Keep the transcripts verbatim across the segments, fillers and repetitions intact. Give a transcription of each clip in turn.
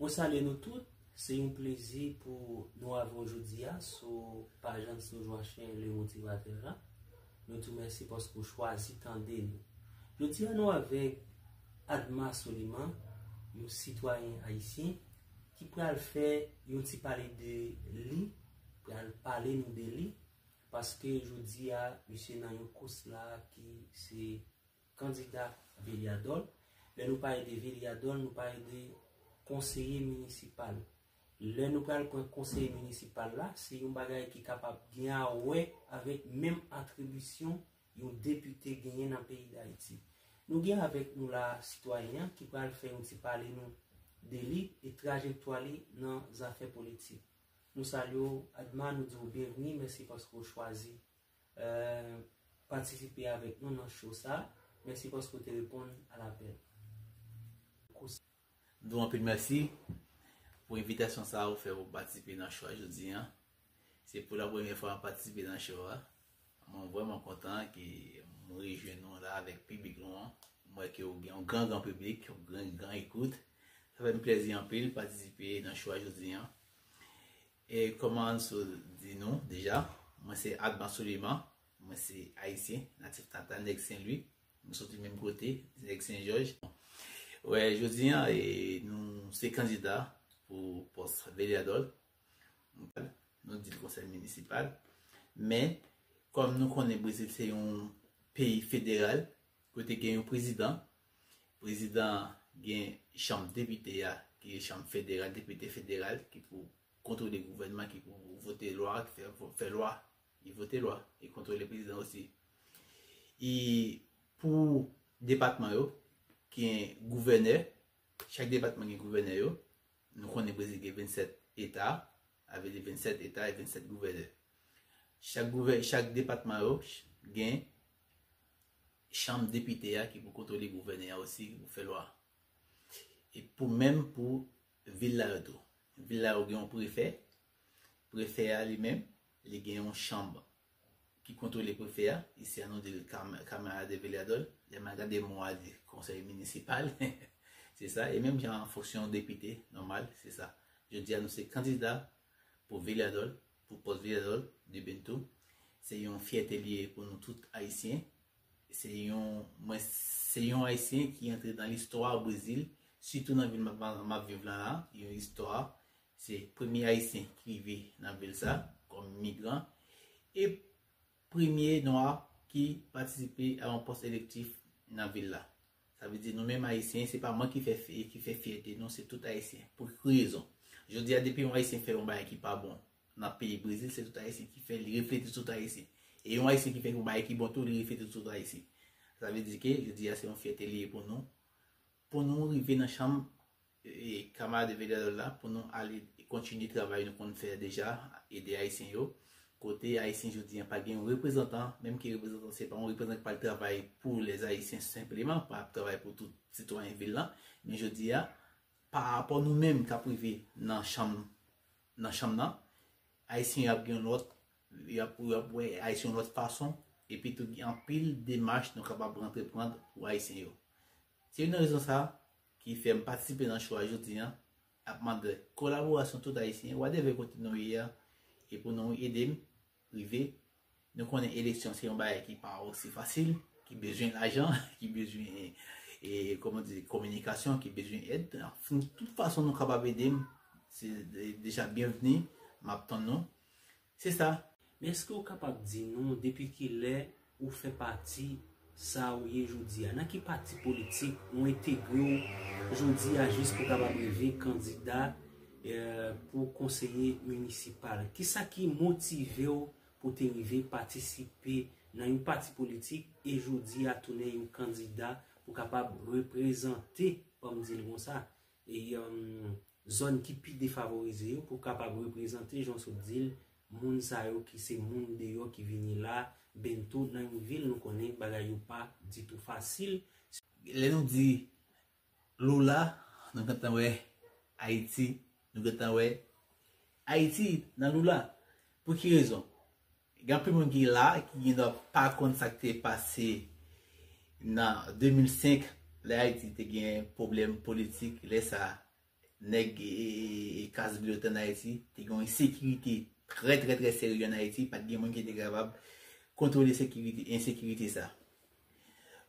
Mwen salye nou tout. Se yon plezi pou nou avè w jodi a sou paj Anse Joachim Le Motivateur la. Nou di w mèsi paske w chwazi tande nou. Jodi a nou avèk Adma Soliman, yon sitwayen ayisyen ki pral fè yon ti pale de li, pral pale nou de li, paske jodi a misye nan yon kous la ki se kandida Veliadòl. Lè nou pale de Veliadòl, nou pale de konseye minisipal. Lè nou pral pran konseye minisipal la, se yon bagay ki kapab gen a wè avèk menm atribisyon yon depite genyen nan peyi Dayiti. Nou gen avèk nou la sitwayen an ki pral fè yon ti pale nou de li e trajektwa li nan zafè politik. Nou salye w, Adma, nou di w byenvni, mèsi paske w chwazi eh, patisipe avèk nou nan show sa. Mèsi paske w te reponn a lapèl. Di w anpil mèsi pou envitasyon sa a ou fè pou patisipe nan show a jodi a. Se pou la premyè fwa m ap patisipe nan show a. Mwen vrèman kontan ke m rejwenn nou la avèk piblik nou an. M wè ke w gen yon gran gran piblik, yon gran gran ekout. Sa fè m plèzi anpil patisipe nan show a jodi a. E kòman Anso di nou deja, mwen se Adma Soliman, mwen se ayisyen, natif natal Nèg Sen Lwi, nou soti menm kote, Nèg Sen Jòj. Wè, jodi a, e, nou se kandida pou pòs Veliadòl, nou di l konsèy minisipal. Men, kòm nou konnen Brezil se yon peyi federal, kote gen yon prezidan, prezidan gen chanm depite a, ki se chanm federal, depite federal, ki pou kontwole gouvènman, ki pou vote lwa, ki fè, fè lwa, ki vote lwa, e kontwole prezidan osi. E pou depatman yo, gen gouvènè, chak depatman gen gouvènè yo. Nou konnen Brezil gen vennsèt eta, avè di vennsèt eta e vennsèt gouvènè. Chak gouvè, chak depatman yo gen chanm depite a ki pou kontwole gouvènè a osi, ki pou fè lwa. E pou menm pou vil la yo tou. Vil la yo gen yon prefè. Prefè a li menm, li gen yon chanm ki kontwole prefè a. Isi a nou di l Kam- Kamara de Veliadòl. Lè m al gade mo a di konsèy minisipal. Se sa. E menm jan fonksyon depite nòmal, se sa. Jodi a nou se kandida pou Veliadòl, pou pòs Veliadòl de Bento. Se yon fyète li ye pou nou tout ayisyen. Se yon, mwen, se yon ayisyen ki antre nan listwa Brezil, sitou nan vil m ap, m ap viv la la, yon istwa. Se premye ayisyen ki rive nan vil sa kòm migran. E premye nwa ki patisipe a yon pòs elektif nan vil la. Sa vle di nou menm ayisyen, se pa mwen ki fè, ki fè fyète nou, se tout ayisyen. Pou ki rezon? Jodi a, depi yon ayisyen fè yon bagay ki pa bon nan peyi Brezil, se tout ayisyen ki fè, li reflete sou tout ayisyen. E yon ayisyen ki fè yon bagay ki bon tou, li reflete sou tout ayisyen. Sa vle di ke jodi a se yon fyète li ye pou nou, pou nou rive nan chanm e, kamarad Veliadòl la, pou nou ale kontinye travay nou konn fè deja, ede ayisyen yo. Kote ayisyen jodi a pa gen yon reprezantan, menm ki reprezantan se pa yon reprezantan ki pral travay pou lèzayisyen senpleman, pa ap travay pou tout sitwayen vil lan. Men jodi a, pa rapò nou menm k ap rive nan chanm nan chanm nan, ayisyen yo ap gen yon lòt, yo ap, yo ap wè ayisyen yon lòt fason, epi tou gen anpil demach nou kapab antreprann pou ayisyen yo. Se youn nan rezon sa ki fè m patisipe nan show a jodi a, ap mande kolaborasyon tout ayisyen, whatever kote nou ye a, e pou nou ede m rive. Nou konnen eleksyon se yon bagay ki pa osi fasil, ki bezwen lajan, ki bezwen, e, kòman di, kominikasyon, ki bezwen èd. Tout fason nou kapab ede m, se de- deja byenvni, m ap tann nou. Se sa. Men èske w kapab di nou depi kilè ou fè pati sa ou ye jodi a? Nan ki pati politik ou entegre w jodi a jis pou w kapab rive kandida eh, pou konseye minisipal? Kisa ki motive w pou te rive patisipe nan yon pati politik e jodi a tounen yon kandida pou kapab reprezante, ban m di l konsa, e, um, zòn ki pi defavorize yo, pou kapab reprezante, jan w sot di l, moun sa yo ki se moun deyò ki vini la, bento nan yon vil nou konnen bagay yo pa ditou fasil. Lè nou di Lula, nou gentan wè Ayiti, nou gentan wè Ayiti nan Lula. Pou ki rezon? Gen anpil moun ki la, ki gendwa pa konn sa k te pase nan de mil senk, lè Ayiti te gen pwoblèm politik, lè sa a, nèg e, e, e, e kas ble yo te ann Ayiti, te gen yon ensekirite trè, trè, trè serye ann Ayiti, pa t gen moun ki te kapab kontwole sekirite, ensekirite sa.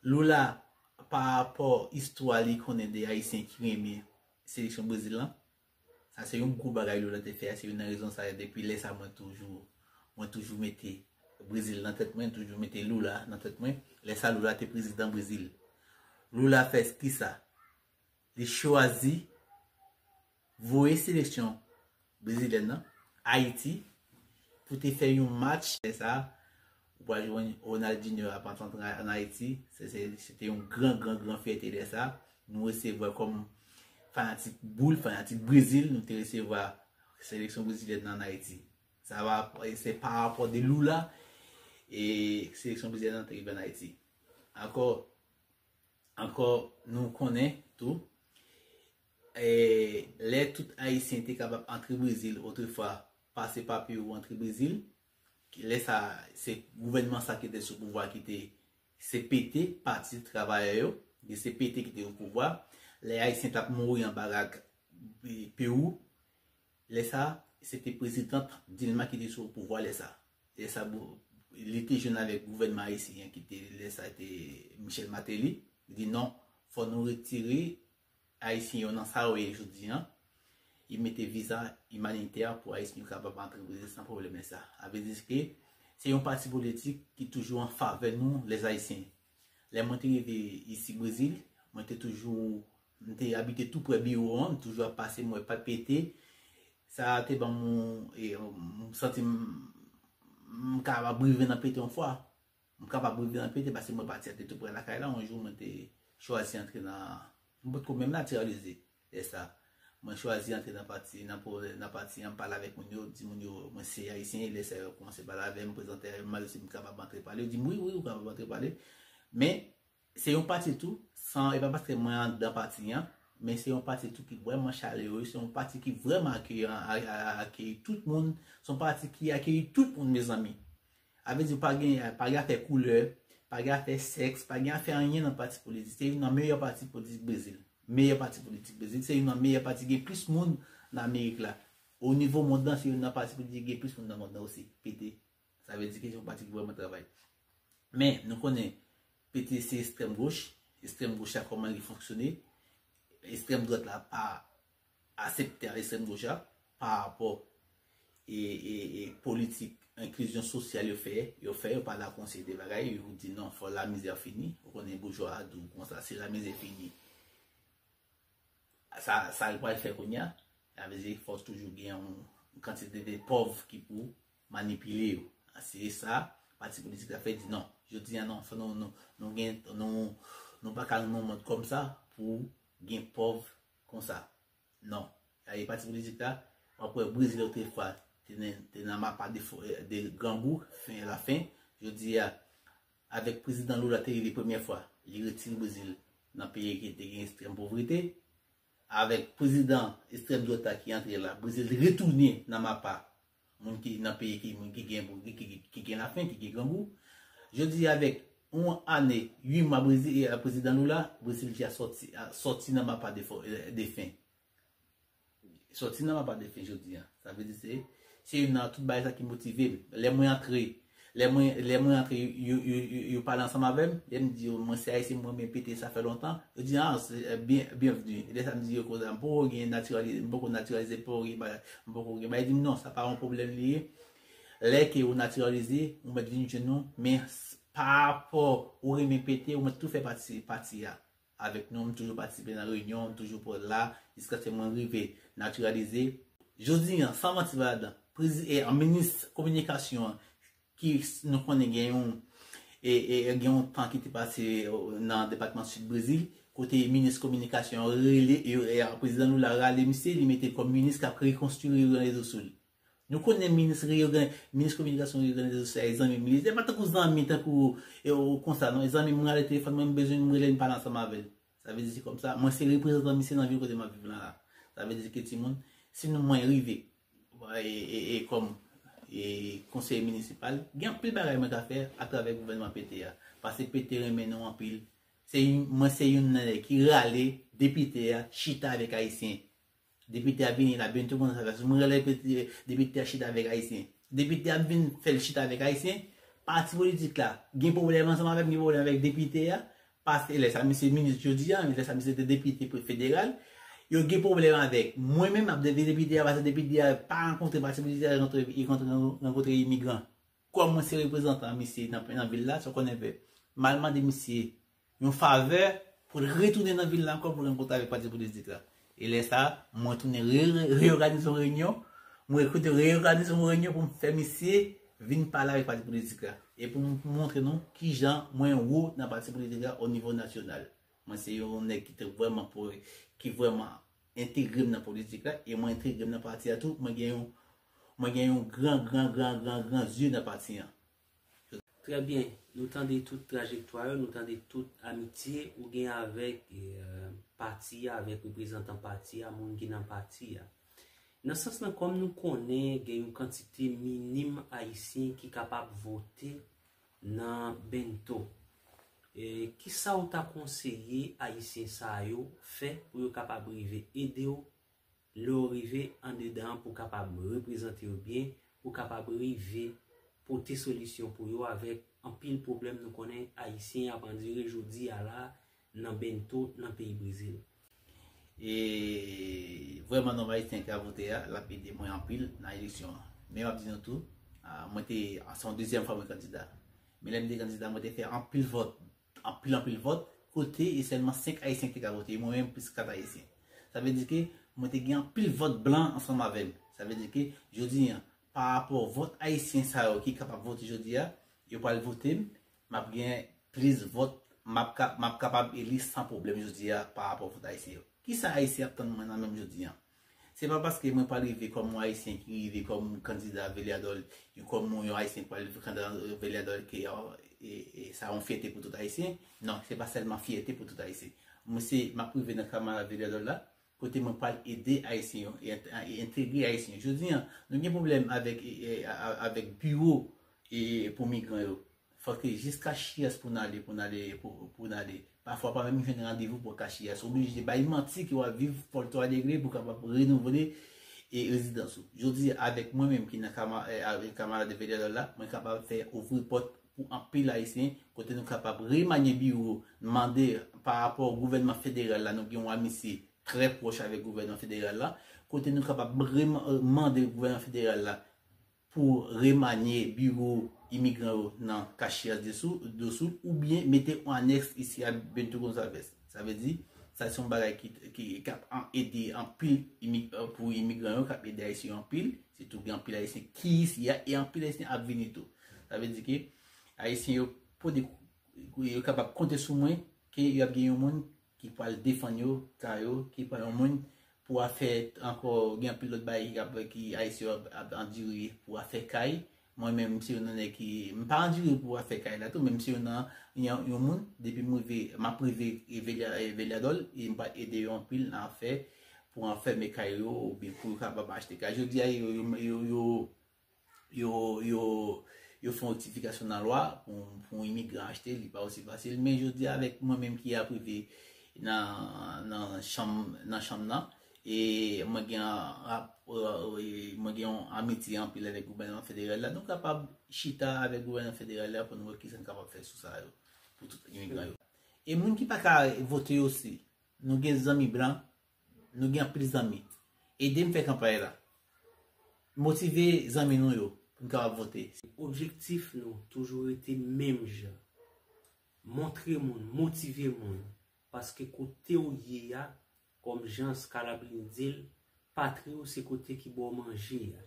Lula, pa rapò istwa li konnen de Ayisyen ki renmen seleksyon Brezil lan, sa se yon gwo bagay Lula te fè, se youn nan rezon sa, depi lè sa mwen toujou, mwen toujou mete Brezil nan tèt mwen, toujou mete Lula nan tèt mwen. Lè sa Lula te prezidan Brezil. Lula fè kisa? Li chwazi voye seleksyon brezilyèn nan Ayiti pou te fè yon match. Lè sa, ou pral jwenn Ronaldinho ap antre ann Ayiti. Se, se, se te yon gran, gran, gran fyète lè sa. Nou resevwa kòm fanatik boul, fanatik Brezil, nou te resevwa seleksyon brezilyèn nan ann Ayiti. Sa va, se pa rapò de Lula e seleksyon brezilyèn nan te rive ann Ayiti. Ankò, ankò, nou konnen tou, e, lè tout Ayisyen te kapab antre Brezil otrefwa, pase pa Pewou antre Brezil, lè sa, se gouvènman sa ki te sou pouvwa ki te, se pete, pati travayè yo, se pete ki te o pouvwa. Lè Ayisyen t ap mouri anba rag, e, Pewou, lè sa, se te prezidan Dilma ki te sou pouvwa lè sa. Lè sa, li te jwenn avèk gouvènman ayisyen an ki te, lè sa, te Michel Martelly. Li di non, fò nou retire Ayisyen yo nan sa yo ye jodi an. Li mete viza imanitè pou Ayisyen yo kapab antre Brezil san pwoblèm lè sa. Sa vle di ke se yon pati politik ki toujou an favè nou, lèzayisyen. Lè mwen te rive isi Brezil, mwen te toujou, mwen te abite tou prè biwo an, m toujou ap pase, mwen pa pete. Sa te ban m, e, m santi m, m kapab rive nan pete yon fwa. M kapab rive nan pete paske mwen pati a te tou prè lakay la. Yon jou, mwen te chwazi antre nan, m potko menm natiralize lè sa. Mwen chwazi antre nan pati, nan, nan pati an, m pale avèk moun yo, di moun yo, mwen se Ayisyen, lè sa yo kòmanse pale avè m, prezante avè m, mande si m kapab antre pale. Yo di m, wi, wi, ou kapab antre pale. Men, se yon pati tou, san, e pa paske mwen anndan pati an, men se yon pati tou ki vrèman chalere, se yon pati ki vrèman akeyan, a, a, akeyi tout moun, se yon pati ki akeyi tout moun, mezanmi. Sa vle di pa gen, pa gen afè koulè, pa gen afè sèks, pa gen afè anyen nan pati politik. Se youn nan meyè pati politik Brezil. Meyè pati politik Brezil, se youn nan meyè pati gen plis moun nan Amerik la. O nivo mond lan, se youn nan pati politik gen plis moun nan mond lan osi. P T. Sa vle di ke se yon pati ki vrèman travay. Men, nou konnen P T se ekstrèm goch. Ekstrèm goch la, kòman li fonksyone? Ekstrèm dwat la pa aksepte a ekstrèm goch la pa rapò e, e, e politik enklizyon sosyal yo fè, yo fè, yo pale ak yon seri de bagay, yo di non, fò lamizè fini. Ou konnen boujwa a di w konsa, si lamizè fini, sa, sa l pral fè kounye a, sa vle di fò toujou gen yon kantite de pòv ki pou manipile yo. Se sa, pati politik la fè di non. Jodi a non, fò nou, nou, nou gen, nou, nou pa ka nan yon mond konsa pou gen pòv konsa. Non. E pati politik la, w ap wè Brezil otrefwa te nan, te nan mapa de, de grangou, fen, lafen. Jodi a, avèk prezidan Lula te rive premyè fwa, li retire Brezil nan peyi ki te gen ekstrèm povrete. Avèk prezidan ekstrèm dwat la ki antre la, Brezil retounen nan mapa moun ki nan peyi ki, moun ki gen, ki, ki, ki gen lafen, ki gen grangou. Jodi a, avèk yon ane, uit mwa Brezil, e, prezidan Lula, Brezil deja sòti, a, sòti nan mapa de fo-, e, de fen. Sòti nan mapa de fen jodi a. Sa vle di se, se youn nan tout bagay sa ki motive m. Lè mwen antre, lè mwen, lè mwen antre, yo, yo, yo, yo pale ansanm avè m. Lè m di yo, mwen se Ayisyen, mwen renmen P T, sa fè lontan. Yo di, ah, se, e, byen, byenvni. Lè sa m di yo konsa, m poko gen natiralize, m poko natiralize, m poko gen bagay, m poko gen bagay. Yo di m, non, sa pa yon pwoblèm li ye. Lè ke ou natiralize, ou mèt vin jwenn nou, men s-, pa rapò ou renmen P T, ou mèt tou fè pati pati a avèk nou, m toujou patisipe nan reyinyon, m toujou pran la, jiskaske mwen rive natiralize. Jodi a, san manti pa ladan, prezi-, e, an minis kominikasyon an, ki s-, nou konnen gen yon, e, e, gen yon tan ki te pase, e, nan depatman Sid Brezil, kote minis kominikasyon an rele, e, e, prezidan Lula rale misye, li mete l kòm minis k ap rekonstwi Rio Grande do Sul. Nou konnen minis Rio Grande, minis kominikasyon Rio Grande do Sul, e zanmi m li, se pa tankou zanmi, tankou, e, ou konsa, non, e zanmi m rale telefòn mwen, m bezwen m rele, m pale ansanm avè l. Sa vle di se kòmsa, mwen se reprezantan misye nan vil kote m ap viv lan la. Sa vle di ke timoun, si nou mwen rive, e, e, e kòm, e, konseye minisipal, gen anpil bagay mwen ka fè atravè gouvènman P T a. Paske P T renmen nou anpil. Se youn, mwen se youn nan nèg ki rale depite a chita avèk Ayisyen. Depite a vini la, Bento Gonzalez. Mwen rele depite a chita avèk Ayisyen. Depite a vin fè l chita avèk Ayisyen. Pati politik la gen pwoblèm ansanm avè m, gen pwoblèm avèk depite a. Paske lè sa misye minis jodi a, lè sa misye te depite federal. Yo gen pwoblèm avèk mwen menm, ap depite a, paske depite a pa rankontre pati politik la, rankontre, rankontre imigran. Kòm mwen se reprezantan misye nan, nan vil la, sa w konnen fè. M al mande misye yon favè pou l retounen nan vil la ankò pou l rankontre avèk pati politik la. E lè sa, mwen tounen re- re- reyòganize yon reyinyon, mwen rekrite reyòganize yon reyinyon pou m fè misye vin pale avèk pati politik la. E pou m montre nou kijan mwen wo nan pati politik la o nivo nasyonal. Mwen se yon nèg ki te vrèman pou, ki vrèman entegre m nan politik la, e mwen entegre m nan pati a tou, mwen gen yon, mwen gen yon gran, gran, gran, gran, gran zye nan pati an. Trè byen, nou tande tout trajektwa yo, nou tande tout amitye ou gen avèk eh, pati a, avèk reprezantan pati a, moun ki nan pati a. Nan sans lan, kòm nou konnen gen yon kantite minim ayisyen ki kapab vote nan Bento, eh, kisa w ta konseye ayisyen sa yo fè pou yo kapab rive ede w lè w rive andedan an pou w kapab reprezante yo byen, pou w kapab rive pote solisyon pou yo avèk anpil pwoblèm nou konnen ayisyen ap andire jodi a la nan Bento nan peyi Brezil. E vrèman nonm ayisyen ki ap vote a, l ap ede mwen anpil nan eleksyon an. Men m ap di nou tou, ah, mwen te, se yon dezyèm fwa mwen kandida. Men lè m te kandida, mwen te fè anpil vòt, anpil, anpil vòt, kote e sèlman senk ayisyen ki te ka vote, e mwen menm plis kat ayisyen. Sa vle di ke mwen te gen anpil vòt blan ansanm avè m. Sa vle di ke jodi an, pa rapò vòt ayisyen sa yo ki kapab vote jodi a, yo pral vote m, m ap gen plis vòt, m ap ka, m ap kapab eli san pwoblèm jodi a pa rapò vòt ayisyen yo. Kisa ayisyen ap tann mwen nan men m jodi an? Se pa paske mwen pral rive kòm yon ayisyen ki rive kòm kandida Veliadòl, kòm yon ayisyen ki pral rive kandida Veliadòl ke e, e, sa yon fyète pou tout ayisyen. Non, se pa sèlman fyète pou tout ayisyen. Mwen se, m ap rive nan kamarad Veliadòl la, kote mwen pral ede ayisyen yo e, e entegre ayisyen yo. Jodi an, nou gen pwoblèm avèk e, e, a- a- avèk biwo e, pou migran yo. Fòk se jis Kachiyès pou n ale, pou n ale, pou, pou n ale. Pafwa pa menm jwenn randevou pou Kachiyès. Ou oblije bay manti ke w ap viv Fòltwa Degre pou w kapab renouvle e rezidans ou. Jodi a, avèk mwen menm ki nan kama- e, avèk kamarad Veliadòl la, mwen kapab fè ouvri pòt pou anpil ayisyen, kote nou kapab remanye biwo, mande pa rapò gouvènman federal la, nou gen yon amitye trè pwòch avèk gouvènman federal la, kote nou kapab reman- mande gouvènman federal la pou remanye biwo imigran yo nan Caxias do Sul, do Sul, oubyen mete yon anèks isi a Bento Gonçalves. Sa vle di, sa se yon bagay ki, ki, k ap an- ede anpil imi- pou imigran yo, k ap ede ayisyen yo anpil. Sitou gen anpil ayisyen ki isi a, e anpil ayisyen ap vini tou. Sa vle di ke ayisyen yo pode, yo kapab konte sou mwen ke y ap gen yon moun ki pral defann yo, ka yo, ki pral yon moun pou afè ankò, gen anpil lòt bagay ki ap, ki ayisyen yo ap, ap andire pou afè kay. Mwen menm, m se youn nan nèg ki, m pa andire pou afè kay la tou, men m se youn nan, yon, yon moun, depi m rive, m ap rive Velia- Veliadòl, e m pral ede yo anpil nan afè pou anfème kay yo, oubyen pou yo kapab achte kay. Jodi a, yo, yo, yo, yo, yo, yo, yo fè yon rektifikasyon nan lwa pou, pou yon imigran achte, li pa osi fasil. Men jodi a, avèk mwen menm ki ap rive nan, nan chanm, nan chanm nan, e mwen gen, ap- e, mwen gen yon amitye anpil avèk gouvènman federal la, nou kapab chita avèk gouvènman federal la pou nou wè kisa n kapab fè sou sa yo, pou tout imigran yo. E moun ki pa ka vote yo osi, nou gen zanmi blan, nou gen anpil zanmi. Ede m fè kanpay la. Motive zanmi nou yo pou n kapab vote. Objektif nou toujou rete menm jan. Montre moun, motive moun. Paske kote w ye a, kòm jan Scalabrini di l, patri w se kote ki ba w manje a.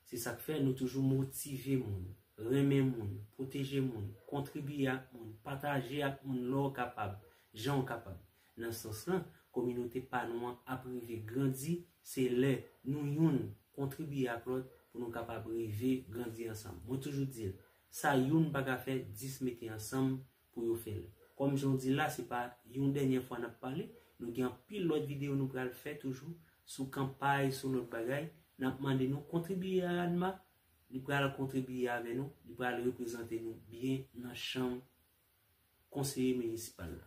Se sa k fè nou toujou motive moun, renmen moun, pwoteje moun, kontribye ak moun, pataje ak moun lè w kapab, jan w kapab. Nan sans lan, kominote pa nou an ap rive grandi, se lè nou youn kontribye ak lòt pou nou kapab rive grandi ansanm. Mwen toujou di l, sa youn pa ka fè, dis mete ansanm pou yo fè l. Kòm jan w di l la, se pa yon dènyè fwa n ap pale, nou gen anpil lòt videyo nou pral fè toujou sou kanpay, sou lòt bagay. N ap mande nou kontribye a Adma, li pral kontribye avè nou, li pral reprezante nou byen nan chanm konseye minisipal la.